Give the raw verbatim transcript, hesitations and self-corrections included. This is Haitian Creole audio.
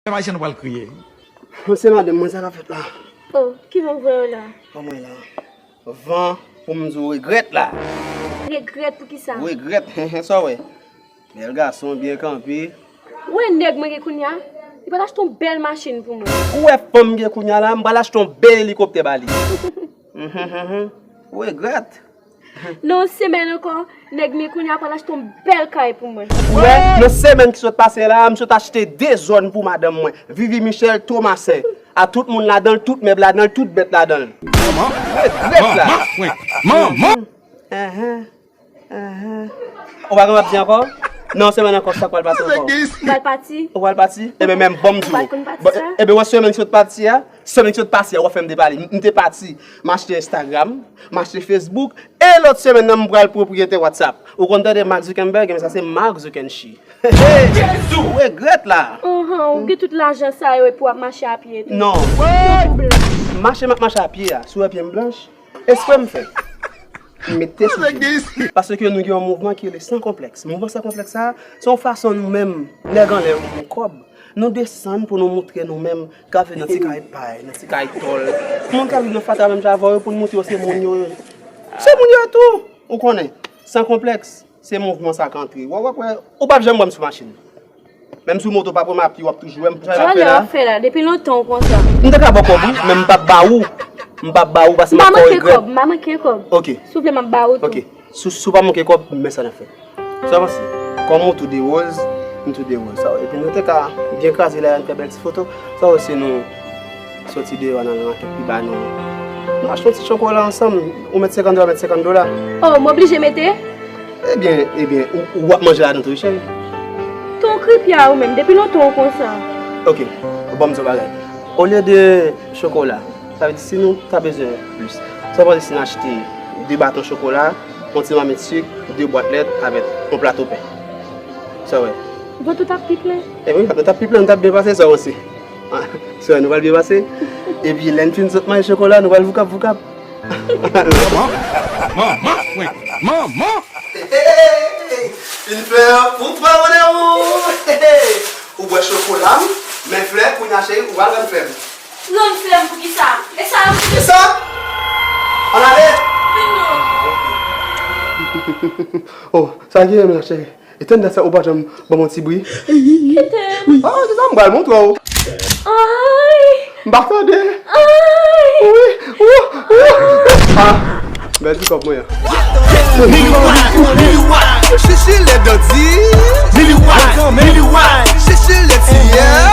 Pè Mayisyèn ou pral kriye. Bon, se madanm mwen, sa k ap fèt la? Oh, ki van w voye w la? Ban mwen la. Van pou m di w regrèt la. Regrèt pou kisa? Regrèt, hen hen, sa w wè? Bèl gason, byen kanpe. Ou wè nèg mwen gen kounya? Li pral achte yon bèl machin pou mwen. Ou wè fanm m gen kounya la, m pral achte yon bèl elikoptè ba li. Mhm, mhm. Ou regrèt. Nan yon semèn ankò, nèg mwen kounya pral achte yon bèl kay pou mwen. Ou wè, nan semèn ki sot pase la, m sot achte de zòn pou madanm mwen. Vivi Michel, Tomasen. A tout moun ladan l, tout mèb ladan l, tout bèt ladan l. Regrèt la. Enhen. Enhen. Ou pa gen w ap di ankò? Nan semèn ankò, sa k pral pase ankò? M pral pati. Ou pral pati? Ebyen, menm, ban m di Ou pa w. konn pati sa? Ebyen, wè semèn ki sot pati a, semèn ki sot pase a, w ap fè m te pale. M te pati, m achte Instagram, m achte Facebook, e lòt semèn nan, m pral pwopriyetè WhatsApp. Ou konn tande Mark Zuckerberg, men sa se Mark Zuckershi. Ou regrèt la. Anhan, ou gen tout lajan sa yo epi w ap mache a pye tou. Non. Yon pwoblèm. Mache m ap mache a pye a, si w wè pye m blanch, espre m fè. M mete sou pye m. Paske nou gen yon mouvman ki rele San Konplèks. Mouvman San Konplèks sa, se yon fason nou menm, nèg anlè yo ki gen kòb, nou desann pou nou montre nou menm k ap viv nan ti kay pay, nan ti kay tòl. Moun k ap viv nan fatra menm jan avè w yo, pou n montre yo se moun yo ye. Se moun yo tou, ou konnen. San Konplèks, se mouvman sa k antre. Wè, wè, wè, ou p ap janm wè m sou machin. Menm sou moto, pa pran m a pye, w ap toujou wè m. Sa w ap fè Valè la? W ap fè la, depi lontan w konsa. M te ka ba w kòb, wi, men m p ap ba ou. M p ap ba ou, paske M m pa pa fè w manke regrèt. Kòb, m pa manke kòb. Ok. Souple, m ap ba ou tou. Ok. Si, si w pa manke kòb, men sa n ap fè. Sa w panse? Kòm ou tou de wòz, m tou de wòz. Sa w, epi nou te ka byen kraze la, n fè bèl ti foto. Sa w, si nou soti deyò, n al nan kèk pi ba nou. Nou achte yon ti chokola ansanm. Ou met senkant dola, met senkant dola. Oh, m oblije mete? Ebyen, ebyen, ou, ou ap manje ladan tou, wi, cheri. Ton kripya ou menm, depi lontan w konsa. Ok, bon, m di w bagay. Olye de chokola, sa vle di si nou ta bezwen plis, sa vle di si n achte de baton chokola, yon ti mamit sik, de bwat lèt avèk yon plato pen. Sa w wè? Vant ou t ap pi plen. E wi, nou t ap pi plen, nou t ap byen pase, sa w wè osi. Ah, sa w wè, nou pral byen pase. Epi lè n fin sot manje chokola, nou pral voukap voukap. Manman, manman, manman. Fin fè pou pa mon amour. Ou bwè chokola m, men flè, kounya cheri, ou pral rann flè m. Rann flè m pou kisa? E sa yo? E sa? Ann ale. Fin non. Oh, sa ki renmen cheri? Etenn sa ou pa janm ban m yon ti bri. Kite m. Ah, se sa m pral montre w. Ay! M pa tande. Ay! Wi, ou, ou. Ah, bèl ti kòb mwen an. Mili wine, mili wine, chichi le dodi. Mili wine, mili wine, chichi le tiye.